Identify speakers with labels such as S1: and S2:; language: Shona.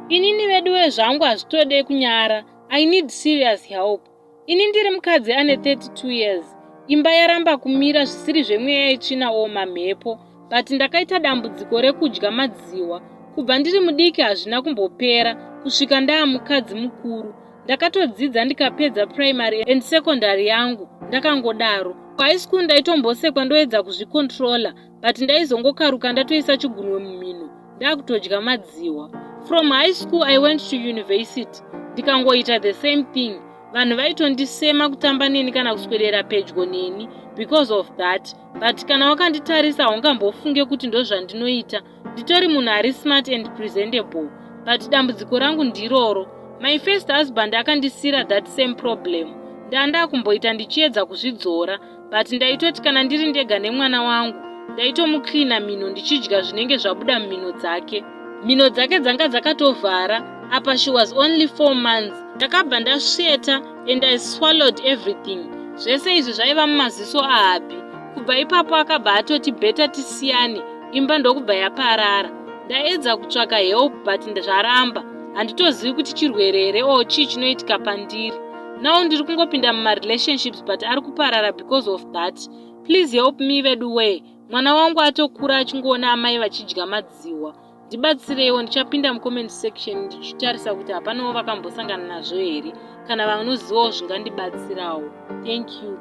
S1: Inini veduwe zvangu hazvitode kunyara. I need serious help. Ini ndiri mukadzi ane 32 years. Imba yaramba kumira zvisiri zvemweya yetsvina or mamhepo but ndakaita dambudziko rekudya madziwa. Kubva ndiri mudiki hazvina kumbopera kusvika ndaa mukadzi mukuru. Ndakatodzidza ndikapedza primary and secondary yangu ndakangodaro. Kuhigh school ndaitombosekwa ndoedza kuzvicontroller but ndaizongokaruka ndatoisa chigunwe mumhino ndakutodya madziwa. From high school I went to university ndikangoita the same thing. Vanhu vaitondisema kutamba neni kana kuswedera pedyo neni because of that but kana wakanditarisa haungambofunge kuti ndozvandinoita. Nditori munhu ari smart and presentable but dambudziko rangu ndiroro. My first husband akandisiira that same problem. Ndandakumboita ndichiedza kuzvidzora but ndaitoti kana ndiri ndega nemwana wangu ndaitomucleana mhino ndichidya zvinenge zvabuda mumhino dzake. Mhino dzake dzanga dzakatovhara apa she was only 4 months. Ndakabva ndasveta and I swallowed everything. Zvese izvi zvaiva mumaziso ahubby. Kubva ipapo akabva atoti better tisiyane, imba ndokubva yaparara. Ndaedza kutsvaka help but zvaramba. Handitozivi kuti chirwere here or chii chinoitika pandiri. Now ndiri kungopinda mumarelationships but ari kuparara because of that. Please help me veduwee. Mwana wangu atokura achingoona amai vachidya madziwa. Ndibatsireiwo, ndichapinda mucomment section ndichitarisa kuti hapanawo vakambosangana nazvo here kana vanozivawo zvingandibatsirawo. Thank you.